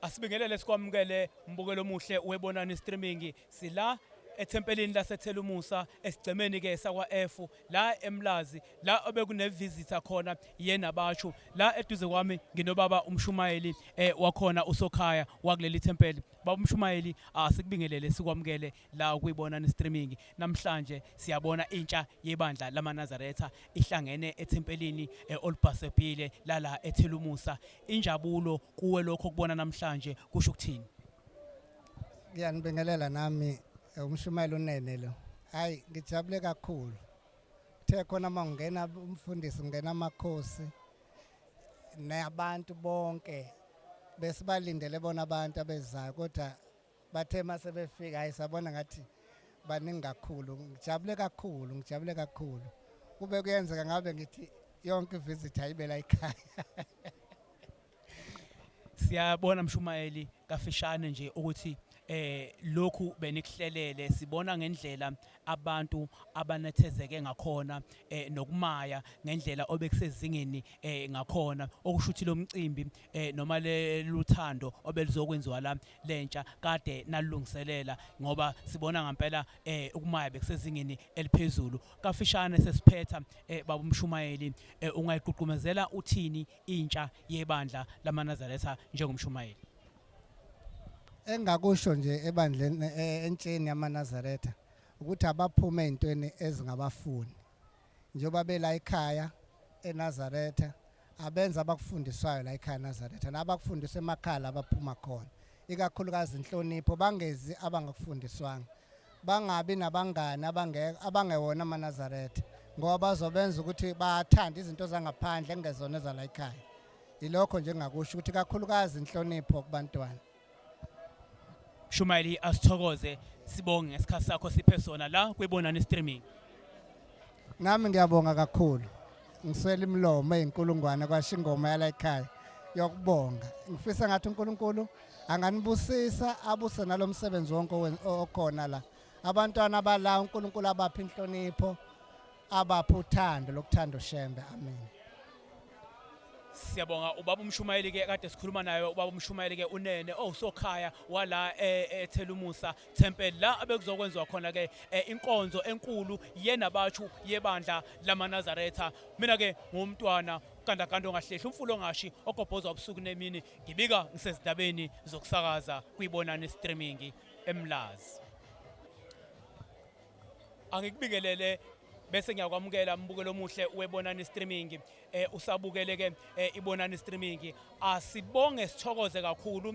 Asibingelele sikwamukele mbukelo omuhle webonani streaming sila ethempelini laseThelumusa esigcemeni ke sakwa F la eMlazi la obekune visitor khona yena basho la eduze kwami nginobaba umshumayeli eh, wakhona usokhaya wakuleli thempeli. Baba umshumayeli, asikubingelele sikwamukele la kuyibonani streaming. Namhlanje siyabona intsha yebandla lamaNazaretha ihlangene ethempelini eh, olubhasebhile lala eThelumusa. Injabulo kuwe lokho kubona namhlanje kusho ukuthini? Ngiyanibingelela nami umshumayeli unene lo. Hayi ngijabule kakhulu. Kuthe khona mangena umfundisi ngena amakhosi nabantu bonke besibalindele bona abantu abezayo kodwa bathe mase befika hayi sabona ngathi baningi kakhulu. Ngijabule kakhulu, ngijabule kakhulu. Kube kuyenzeka ngabe ngithi yonke ivisit ayibe la ekhaya. Siyabona mshumayeli kafishane nje ukuthi lokhu benikuhlelele sibona ngendlela abantu abanethezeke ngakhona nokumaya ngendlela obekusezingeni ngakhona okusho ukuthi lo mcimbi noma leluthando obelizokwenziwa la lentsha kade nalungiselela ngoba sibona ngempela ukumaya bekusezingeni eliphezulu. Kafishane sesiphetha baba umshumayeli, ungayigqugqumezela uthini intsha yebandla lamaNazaretha njengomshumayeli? Engakusho nje ebandleni entsheni yamaNazaretha ukuthi abaphume ezintweni ezingabafuni. Njengoba bela ekhaya eNazaretha abenza abakufundiswayo la ekhaya eNazaretha nabakufundiswa emakhaya labaphuma khona. Ikakhulukazi inhlonipho bangezi abangakufundiswanga. Bangabi nabangani abangeke abangewona amaNazaretha ngoba bazobenza ukuthi bathande izinto zangaphandle engezona ezala ekhaya. Ilokho nje engakusho ukuthi kakhulukazi inhlonipho kubantwana. Shumayeli, asithokoze sibonge ngesikhathi sakho siphe sona la kwibonani streaming. Nami ngiyabonga kakhulu. Ngiswele imilomo eyinkulungwane kwasho ingoma yala ekhaya yokubonga. Ngifisa ngathi uNkulunkulu anganibusisa abuse nalomsebenzi wonke okhona la. Abantwana bala uNkulunkulu abaphe inhlonipho, abaphe uthando lokuthanda uShembe. Amen. Siyabonga ubaba umshumayeli ke kade sikhuluma naye ubaba umshumayeli ke unene owusokhaya wala eThelumusa Temple la abekuzokwenziwa khona ke inkonzo enkulu yenabatshu yebandla lamaNazaretha. Mina ke ngumntwana kandakanda ongahlehli umfulo ongashi ogobhozwa ubusuku nemini ngibika ngisezindabeni zokusakaza kwibonani streaming eMlazi. Angikubingelele bese ngiyakwamukela mbukelo omuhle webonani streaming usabukele ke ibonani streaming. Asibonge sithokoze kakhulu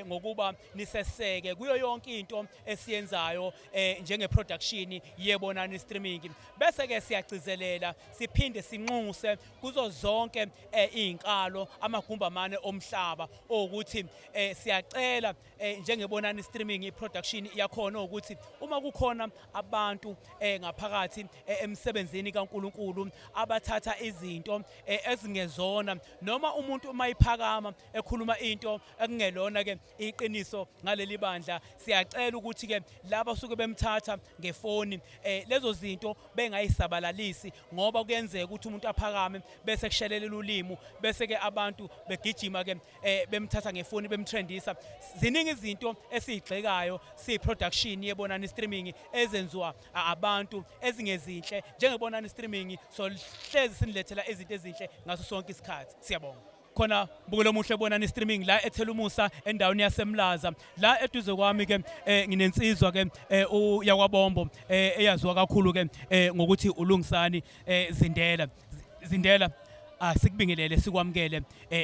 ngokuba niseseke kuyo yonke into esiyenzayo njenge production yebonani streaming. Bese ke siyagcizelela siphinde sinxuse kuzo zonke izinkalo amagumbi amane omhlaba ukuthi siyacela njengebonani streaming i-production yakhona ukuthi uma kukhona abantu ngaphakathi emsebenzini kaNkuluNkulu abathatha izinto ezingezona noma umuntu uma iphakama ekhuluma into ekungelona ke iqiniso ngaleli bandla, siyacela ukuthi ke laba suke bemthatha ngefoni lezo zinto bengayisabalalisi ngoba kuyenzeka ukuthi umuntu aphakame bese kushelelela ulimi bese ke abantu begijima ke bemthatha ngefoni bemtrendisa. Ziningi izinto esizigxekayo siyi production yebonani streaming ezenziwa abantu ezingezinhle njengebonani streaming, so hlezi sinilethela izinto ezinhle ngaso sonke isikhathi. Siyabonga. Khona mbukelo omuhle bonani streaming la eThelumusa endaweni yaseMlaza la eduze kwami ke nginensizwa ke uyakwabombo eyaziwa kakhulu ke ngokuthi ulungisani Zindela. Zindela, asikubingelele sikwamukele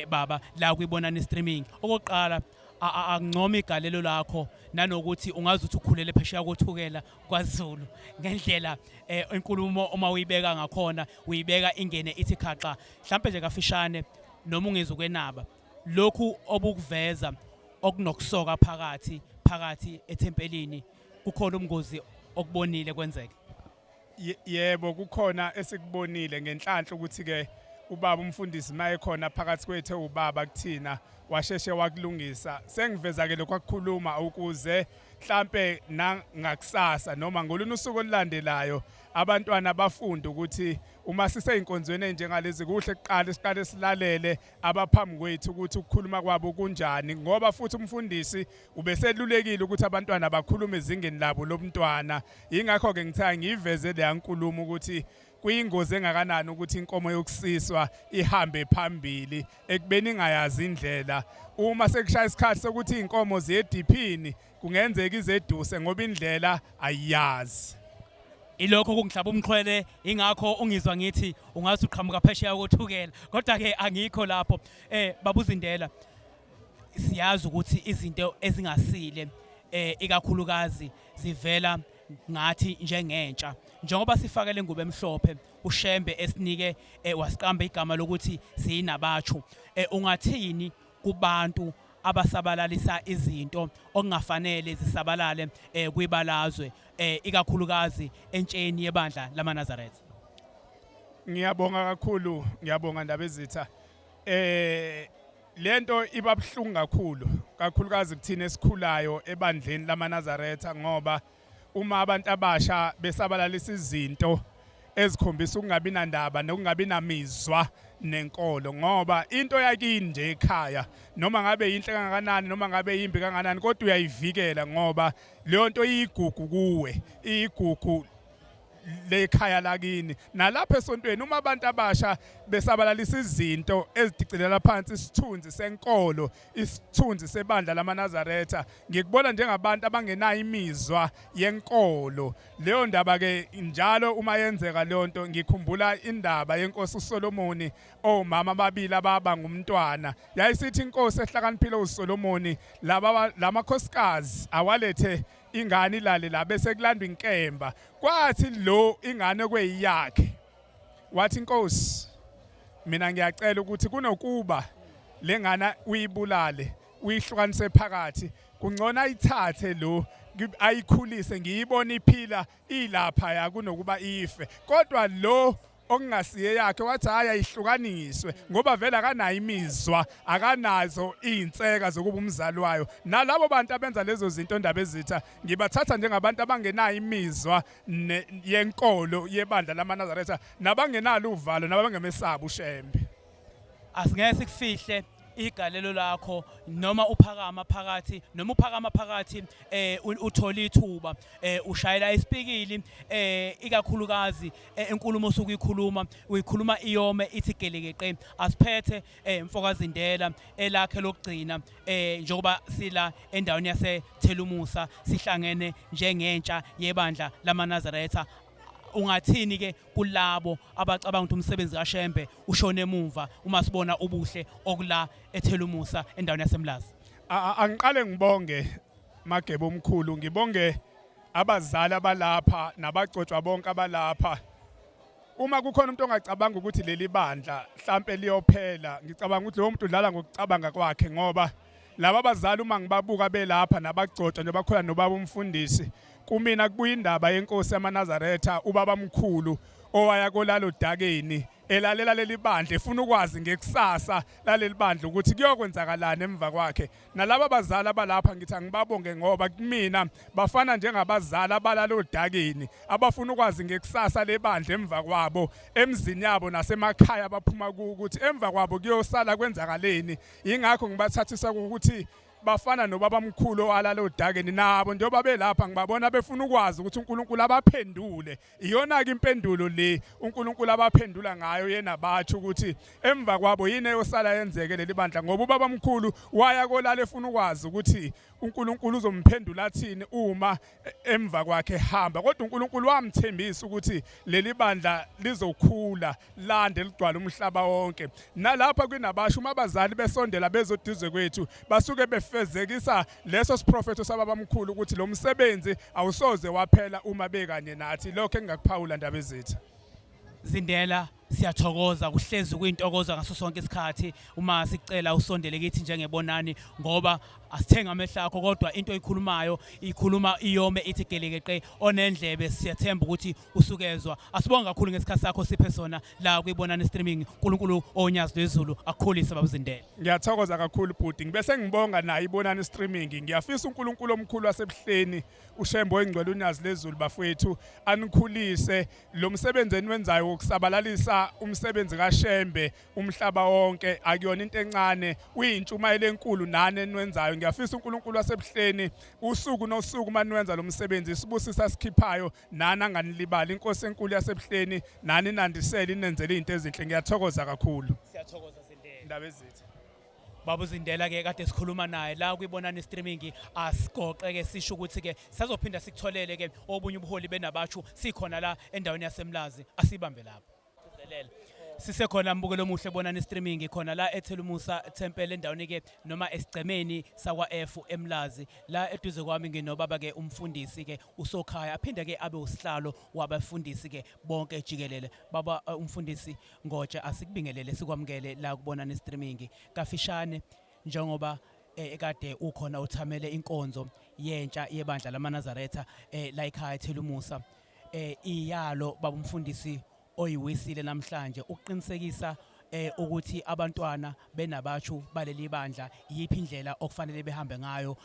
baba la kwibonani streaming. Okokuqala akuncoma igalelo lakho nanokuthi ungazi ukuthi ukhulele phesheya kothukela kwaZulu ngendlela inkulumo uma uyibeka ngakhona uyibeka ingene ithi khaxa. Mhlambe nje kafishane noma ungeze ukwenaba lokhu obukuveza okunokusoka phakathi phakathi ethempelini, kukhona umngozi okubonile kwenzeke? Yebo, kukhona esikubonile ngenhlanhla ukuthi ke Ubaba umfundisi mayekhona phakathi kwethu ubaba kuthina washeshe wakulungisa. Sengiveza ke lokho akukhuluma ukuze mhlambe nangakusasa noma ngolunye usuku olulandelayo abantwana bafunde ukuthi uma siseyinkonzweni enjengalezi kuhle kuqala siqale silalele abaphambi kwethu ukuthi ukukhuluma kwabo kunjani, ngoba futhi umfundisi ubeselulekile ukuthi abantwana bakhulume ezingeni labo lobntwana. Yingakho ke ngithe ngiyiveze leya nkulumo ukuthi kuyingozi engakanani ukuthi inkomo yokusiswa ihambe phambili ekubeni ingayazi indlela. Uma sekushaya isikhathi sokuthi izinkomo ziye ediphini kungenzeka izeduse ngoba indlela ayiyazi. Ilokho kungihlaba umxhwele, ingakho ungizwa ngithi ungaze uqhamuka phesheya koThukela, kodwa ke angikho lapho. Babuzindela, siyazi ukuthi izinto ezingasile ikakhulukazi zivela ngathi njengentsha. Njengoba sifake le ngubo emhlophe uShembe esinike wasiqamba igama lokuthi siyinabatshu, ungathini kubantu abasabalalisa izinto okungafanele zisabalale kwibalazwe, ikakhulukazi entsheni yebandla lamaNazaretha? Ngiyabonga kakhulu, ngiyabonga Ndabezitha. Lento iba buhlungu kakhulu, kakhulukazi kuthina esikhulayo ebandleni lamaNazaretha, ngoba uma abantu abasha besabalalisa izinto ezikhombisa ukungabi nandaba nokungabi namizwa nenkolo, ngoba into yakini nje ekhaya noma ngabe yinhle kangakanani noma ngabe yimbi kangakanani, kodwa uyayivikela ngoba leyo nto iyigugu kuwe, iyigugu lekhaya lakini. Nalapha esontweni uma abantu abasha besabalalisa izinto ezidicilela phansi isithunzi senkolo, isithunzi sebandla lamaNazaretha, ngikubona njengabantu abangenayo imizwa yenkolo. Leyo ndaba ke njalo uma yenzeka leyo nto ngikhumbula indaba yenkosi uSolomoni, omama ababili ababa ngumntwana. Yayisithi inkosi ehlakaniphile uSolomoni, laba lamakhosikazi awalethe ingane ilale la bese kulandwa inkemba. Kwathi lo ingane kweyakhe wathi, inkosi mina ngiyacela ukuthi kunokuba lengane uyibulale uyihlukanise phakathi, kungcono ayithathe lo ayikhulise ngiyibone iphila ilapha ya kunokuba ife. Kodwa lo okungasiye yakhe wathi hayi ayihlukaniswe ngoba vele akanayo imizwa, akanazo izinseka zokuba umzali wayo. Nalabo bantu abenza lezo zinto Ndabezitha ngibathatha njengabantu abangenayo imizwa yenkolo yebandla lamaNazaretha, nabangenalo uvalo nabangemesabi uShembe. Asingeke sikufihle igalelo lakho noma uphakama phakathi, noma uphakama phakathi uthola ithuba ushayela isipikili, ikakhulukazi enkulumo osuke uyikhuluma, uyikhuluma iyome ithi gelekeqe. Asiphethe mfokaZindela elakhe lokugcina, njengoba sila endaweni yaseThelumusa sihlangene njengentsha yebandla lamaNazaretha, ungathini ke kulabo abacabanga ukuthi umsebenzi kaShembe ushone emumva uma sibona ubuhle okula eThelumusa endaweni yaseMlazi? Angiqale ngibonge Magebe omkhulu, ngibonge abazali abalapha nabagcotshwa bonke abalapha. Uma kukhona umuntu ongacabanga ukuthi leli bandla mhlampe liyophela, ngicabanga ukuthi lowo muntu udlala ngokucabanga kwakhe, ngoba laba bazali uma ngibabuka belapha nabagcotshwa njengoba khona nobaba umfundisi, kumina kubuya indaba yenkosi yamaNazaretha ubaba mkhulu owaya kolalo dakeni elalela leli bandla efuna ukwazi ngekusasa laleli bandla ukuthi kuyokwenzakalani emva kwakhe. Nalaba bazali abalapha ngithi angibabonge ngoba kumina bafana njengabazali abalala odakeni abafuna ukwazi ngekusasa lebandla emva kwabo emzini yabo nasemakhaya abaphuma kuwo ukuthi emva kwabo kuyosala kwenzakaleni. Yingakho ngibathathisa ukuthi bafana nobabamkhulu owalala odakeni, nabo njengoba belapha ngibabona befuna ukwazi ukuthi uNkulunkulu abaphendule. Iyona-ke impendulo le uNkulunkulu abaphendula ngayo yena, batsho ukuthi emva kwabo yini eyosala yenzeke leli bandla, ngoba ubabamkhulu waya kolala efuna ukwazi ukuthi uNkulunkulu uzomphendula athini uma emva kwakhe ehamba. Kodwa uNkulunkulu wamthembisa ukuthi leli bandla lizokhula lande ligcwale umhlaba wonke. Nalapha kwinabasho uma abazali besondela bezodizwe kwethu basuke befezekisa leso siprofetho sababamkhulu ukuthi lo msebenzi awusoze waphela uma bekanye nathi. Lokho engingakuphawula Ndabezitha. Zindela, Siyathokoza, kuhlezi kuyintokozo ngaso sonke isikhathi uma sicela usondele kithi njengebonani, ngoba asithenga amehlo akho, kodwa into oyikhulumayo ikhuluma iyome ithi gelekeqe. Onendlebe siyathemba ukuthi usukezwa. Asibonge kakhulu ngesikhathi sakho siphe sona la kwiBonani Streaming. uNkulunkulu onyazi lwezulu akukhulise, babuZindela. Ngiyathokoza kakhulu bhuti, ngibe sengibonga nayo iBonani Streaming. Ngiyafisa uNkulunkulu omkhulu wasebuhleni, uShembe oyingcwele, unyazi lezulu, bafowethu, anikhulise. Lo msebenzi eniwenzayo wokusabalalisa umsebenzi kaShembe umhlaba wonke akuyona into encane, uyintshumayelo enkulu nani eniwenzayo. Ngiyafisa uNkulunkulu wasebuhleni usuku nosuku uma niwenza lo msebenzi, isibusisa asikhiphayo nani anganilibali. Inkosi enkulu yasebuhleni nani inandisele, inenzele izinto ezinhle. Ngiyathokoza kakhulu. Siyathokoza, Zindela. Indaba ezithi Baba uZindela ke kade sikhuluma naye la kwiBonani Streaming. Asigoqe ke sisho ukuthi ke sazophinda sikutholele ke obunye ubuholi benabatshu sikhona la endaweni yaseMlazi. Asibambe lapho. Gcizelela. Sisekhona, mbukelo omuhle Bonani Streaming, khona la eThelumusa Temple, endaweni ke noma esigcemeni sakwa F eMlazi. La eduze kwami nginobaba ke umfundisi ke uSokhaya, aphinde ke abe usihlalo wabafundisi ke bonke jikelele. Baba umfundisi Ngotshe, asikubingelele, sikwamukele la kuBonani Streaming. Kafishane, njengoba ekade ukhona uthamele inkonzo yentsha yebandla lamaNazaretha la ekhaya eThelumusa, iyalo baba umfundisi oyiwisile namhlanje ukuqinisekisa ukuthi abantwana benabatshu baleli bandla yiphi indlela okufanele behambe ngayo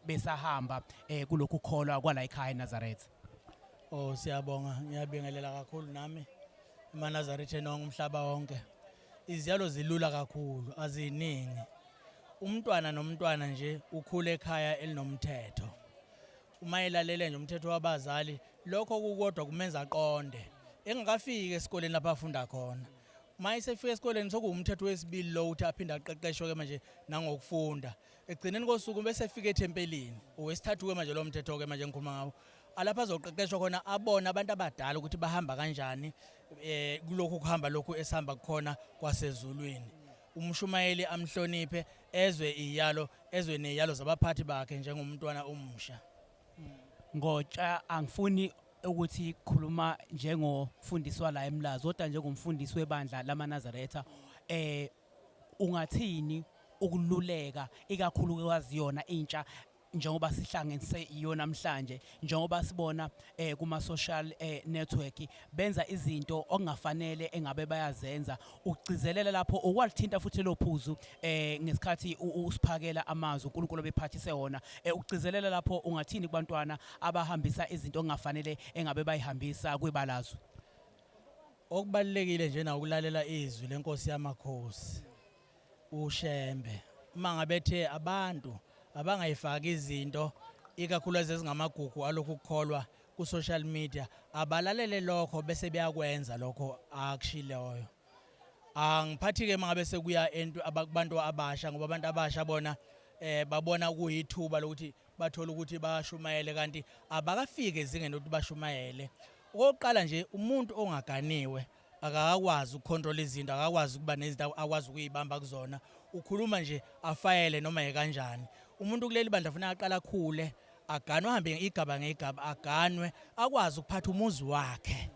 besahamba kulokhu kukholwa kwala ekhaya eNazaretha? Oh, siyabonga, ngiyabingelela kakhulu nami emaNazaretha nonke umhlaba wonke. Iziyalo zilula kakhulu, aziningi. Umntwana nomntwana nje ukhula ekhaya elinomthetho. Uma elalele nje umthetho wabazali, lokho kukodwa kumenza aqonde. Engakafiki esikoleni lapho afunda khona. Uma esefika esikoleni sokuwumthetho wesibili lo ukuthi aphinde aqeqeshwe ke manje nangokufunda. Ekugcineni kosuku bese efika ethempelini. Owesithathu ke manje lo mthetho ke manje ngikhuluma ngawo. Alapha azoqeqeshwa khona, abone abantu abadala ukuthi bahamba kanjani kulokhu kuhamba lokhu esihamba kukhona kwasezulwini. Umshumayeli amhloniphe, ezwe iyalo, ezwe neziyalo zabaphathi bakhe njengomntwana omusha. Ngotsha, angifuni ukuthi khuluma njengofundisi wala eMlazi, kodwa njengomfundisi webandla lamaNazaretha, ungathini ukululeka ikakhulukazi yona intsha, njengoba sihlangenise iyo namhlanje, njengoba sibona kuma social network benza izinto okungafanele engabe bayazenza? Ukugcizelela lapho ukwalithinta futhi lo phuzu ngesikhathi usiphakela amazwi uNkulunkulu obephathise wona, ukugcizelela lapho ungathini kubantwana abahambisa izinto okungafanele engabe bayihambisa kwibalazwe? Okubalulekile nje na ukulalela izwi lenkosi yamakhosi uShembe. Uma ngabe ethe abantu abangayifaki izinto, ikakhulukazi ezingamagugu alokhu kukholwa, ku-social media, abalalele lokho bese beyakwenza lokho akushileyo. Angiphathi-ke uma ngabe sekuya kubantu abasha, ngoba abantu abasha bona babona kuyithuba lokuthi bathole ukuthi bashumayele, kanti abakafiki ezingeni lokuthi bashumayele. Okokuqala nje, umuntu ongaganiwe akakwazi ukucontrol izinto, akakwazi ukuba nezinto akwazi ukuyibamba kuzona. Ukhuluma nje afayele noma yekanjani. Umuntu kuleli bandla funeka aqala akhule, aganwe, ahambe igaba ngegaba, aganwe, akwazi ukuphatha umuzi wakhe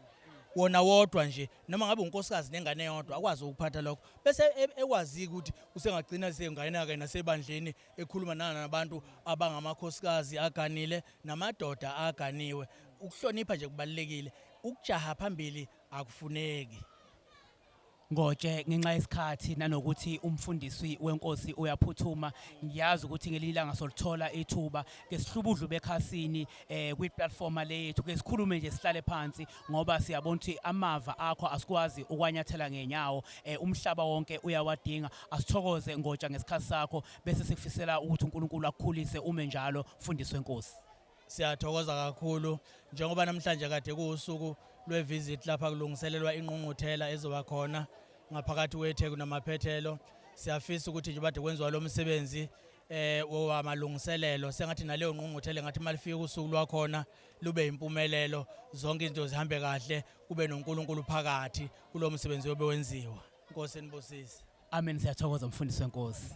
wona wodwa nje, noma ngabe unkosikazi nengane yodwa, akwazi ukuphatha lokho, bese ekwazi ukuthi usengagcina sengayena ke nasebandleni ekhuluma nabantu abangamakhosikazi aganile namadoda aganiwe. Ukuhlonipha nje kubalulekile, ukujaha phambili akufuneki. Ngotshe, ngenxa yesikhathi nanokuthi umfundisi wenkosi uyaphuthuma, ngiyazi ukuthi ngelinye ilanga solithola ithuba ke sihlubudlu bekhasini kwi-platform le yethu, ke sikhulume nje, sihlale phansi, ngoba siyabona ukuthi amava akho asikwazi ukwanyathela ngenyawo, umhlaba wonke uyawadinga. Asithokoze, Ngotsha, ngesikhathi sakho, bese sikufisela ukuthi uNkulunkulu akukhulise ume njalo, mfundisi wenkosi. Siyathokoza kakhulu njengoba namhlanje kade kuwusuku lwe-visit lapha kulungiselelwa ingqungquthela ezoba khona ngaphakathi kweTheku namaphethelo. Siyafisa ukuthi nje bade kwenziwa lo msebenzi wamalungiselelo, sengathi naleyo ngqungquthela ngathi malifika usuku lwakhona lube impumelelo, zonke izinto zihambe kahle, kube noNkulunkulu phakathi kulo msebenzi obe wenziwa. Inkosi nibusise. Amen, siyathokoza mfundisi wenkosi.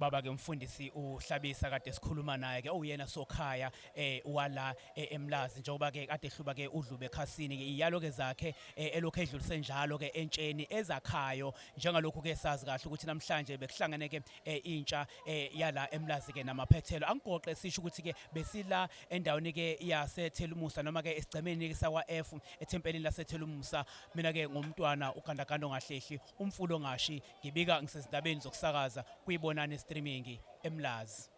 Baba ke umfundisi uHlabisa kade sikhuluma naye ke owuyena sokhaya wala eMlazi, njengoba ke kade ehluba ke udlube ekhasini ke iyalo ke zakhe elokhu edlulise njalo ke entsheni ezakhayo, njengalokhu ke sazi kahle ukuthi namhlanje bekuhlangene ke intsha yala eMlazi ke namaphethelo. Angigoqe sisho ukuthi ke besila endaweni ke yaseThelumusa noma ke esigcemeni ke sakwa F ethempelini laseThelumusa. Mina ke ngumntwana uGandaganda ongahlehli umfulo ongashi, ngibika ngisezindabeni zokusakaza kuyibonani streaming eMlazi.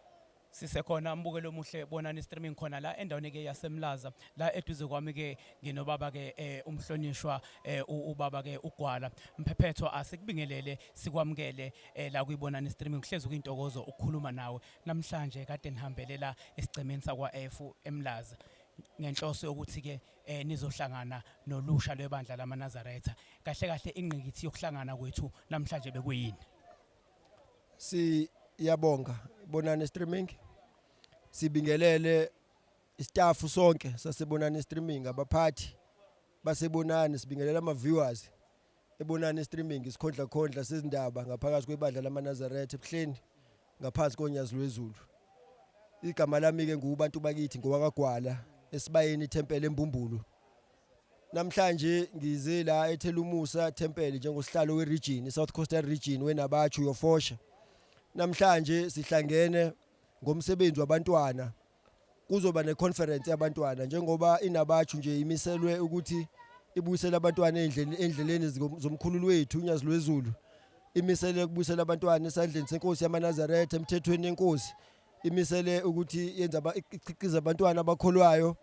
Sisekhona mbukelo omuhle Bonani Streaming khona la endaweni ke yaseMlaza, la eduze kwami ke nginobaba ke umhlonishwa ubaba ke uGwala Mphephetho. Asikubingelele, sikwamukele la kuyibonani streaming. Kuhlezi kuyintokozo ukukhuluma nawe namhlanje. Kade nihambelela esigcemeni sakwa F eMlaza ngenhloso yokuthi ke nizohlangana nolusha lwebandla lamaNazaretha. Kahle kahle ingqikithi yokuhlangana kwethu namhlanje bekuyini? Siyabonga Bonani Streaming. Sibingelele istaff sonke sasebonani Streaming, abaphathi basebonani, sibingelela ama viewers ebonani Streaming, isikhondla khondla sezindaba ngaphakathi kwebandla lamaNazaretha ebuhleni ngaphansi konyazi lwezulu. Igama lami ke ngubantu bakithi ngowakagwala esibayeni ithempeli embumbulu. Namhlanje ngize la eThelumusa Temple njengosihlalo weregion, iSouth Coastal Region wenabachu yofosha. Namhlanje sihlangene ngomsebenzi wabantwana. Kuzoba neconference yabantwana njengoba inabachu nje imiselwe ukuthi ibuyisele abantwana endleleni endleleni zomkhululi wethu unyazi lwezulu. Imisele ukubuyisela abantwana esandleni senkosi yamaNazaretha, emthethweni yenkosi. Imisele ukuthi yenza ikhiqize abantwana abakholwayo,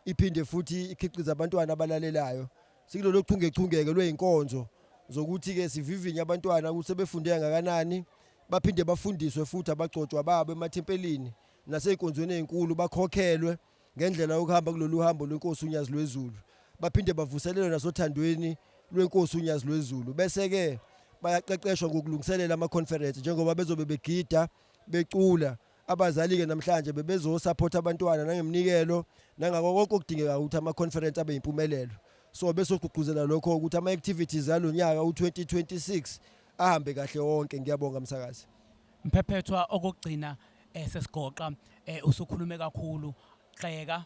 iphinde futhi ikhiqize abantwana abalalelayo. Sikulolu chungechungeke lweyinkonzo zokuthi ke sivivinye abantwana ukuthi sebefunde kangakanani, baphinde bafundiswe futhi abagcotshwa babo emathempelini nasey'nkonzweni ey'nkulu, bakhokhelwe ngendlela yokuhamba kulolu hambo lwenkosi unyazi lwezulu, baphinde bavuselelwe nasothandweni lwenkosi unyazi lwezulu, bese-ke bayaqeqeshwa ngokulungiselela ama-conference njengoba bezobe begida becula. Abazali-ke namhlanje bebezosupport abantwana nangeminikelo nangako konke okudingeka ukuthi ama-conference abe yimpumelelo. So besogqugquzela lokho ukuthi ama-activities alo nyaka u-2026 ahambe kahle wonke. Ngiyabonga msakazi. Mphephethwa, okugcina sesigoqa, usukhulume kakhulu, gxeka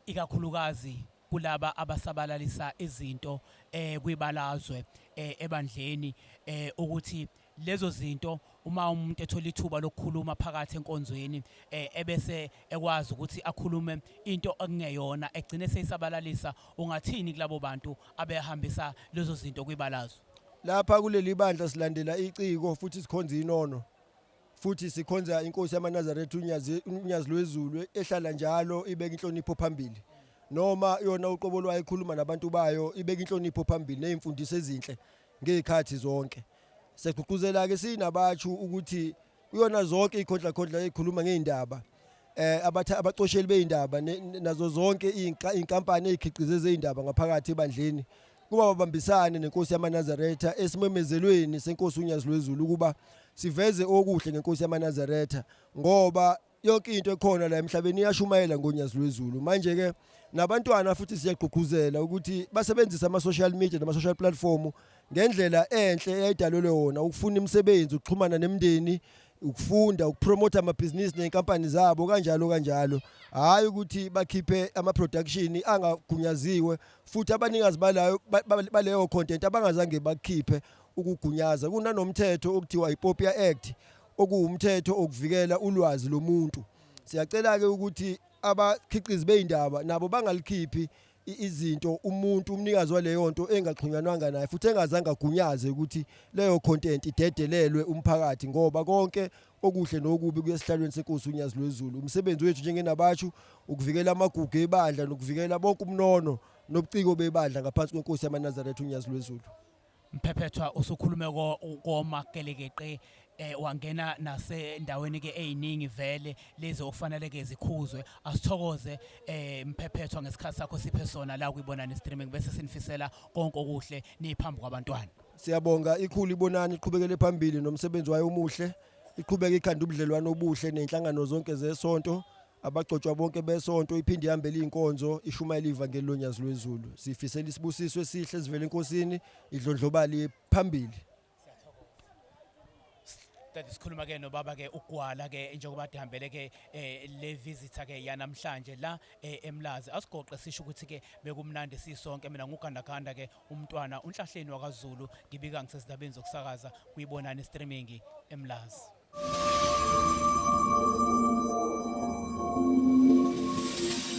ikakhulukazi kulaba abasabalalisa izinto kwibalazwe ebandleni, ukuthi lezo zinto uma umuntu ethola ithuba lokukhuluma phakathi enkonzweni ebese ekwazi ukuthi akhulume into okungeyona egcine seyisabalalisa, ungathini kulabo bantu abehambisa lezo zinto kwibalazwe? Lapha kuleli bandla silandela iciko futhi sikhonza inono, futhi sikhonza inkosi yamaNazaretha unyazi unyazi lwezulu ehlala njalo ibeka inhlonipho phambili, noma yona uqobo lwayo ikhuluma nabantu bayo ibeka inhlonipho phambili nezimfundiso ezinhle ngezikhathi zonke. Segqugquzela ke sinabatshu ukuthi kuyona zonke ikhondla khondla ezikhuluma ngeindaba, abatha abacosheli beindaba nazo zonke inkampani ezikhiqize ezindaba ngaphakathi ebandleni, kuba babambisane nenkosi yamaNazaretha esimemezelweni senkosi unyazi lwezulu ukuba siveze okuhle ngenkosi yamaNazaretha, ngoba yonke into ekhona la emhlabeni iyashumayela ngonyazi lwezulu. Manje ke nabantwana futhi siyagqugquzela ukuthi basebenzise ama social media nama social platform ngendlela enhle eyayidalelwe wona, ukufuna imisebenzi, ukuxhumana nemindeni, ukufunda, ukupromotha amabhizinisi nezinkampani zabo, kanjalo kanjalo, hhayi ukuthi bakhiphe ama-production angagunyaziwe futhi abanikazi balayo baleyo content abangazange bakukhiphe ukugunyaza. Kunanomthetho okuthiwa i-POPIA Act, okuwumthetho okuvikela ulwazi lomuntu. Siyacela-ke ukuthi abakhiqizi bey'ndaba nabo bangalikhiphi izinto umuntu umnikazi waleyo nto engaxhunyanwanga naye futhi engazange agunyaze ukuthi leyo content idedelelwe umphakathi, ngoba konke okuhle nokubi kuya esihlalweni senkosi unyazi lwezulu. Umsebenzi wethu njengenabatshu ukuvikela amagugu ebandla nokuvikela bonke umnono nobuciko bebandla ngaphansi kwenkosi yamaNazaretha unyazi lwezulu. Mphephethwa, usukhulume koma kelekeqe, wangena nasendaweni ke eziningi vele lezi okufanele ke zikhuzwe. Asithokoze Mphephethwa ngesikhathi sakho siphe sona la kuyibonani streaming, bese sinifisela konke okuhle niphambi kwabantwana. Siyabonga ikhulu. Ibonani iqhubekele phambili nomsebenzi wayo omuhle, iqhubeke ikhanda ubudlelwano obuhle nenhlangano zonke zesonto, abagcotshwa bonke besonto, iphinde ihambele iy'nkonzo ishumayela ivangeli lonyazi lwezulu. Sifisela isibusiso esihle esivela enkosini, idlondlobali phambili. Kade sikhuluma ke nobaba ke uGwala ke njengoba dihambele ke eh, le visitor ke yanamhlanje la eh, eMlazi. Asigoqe sisho ukuthi ke bekumnandi sisonke. Mina ngugandaganda ke umntwana uNhlahleni wakaZulu, ngibika ngisezindabeni zokusakaza kuyibonani streaming eMlazi.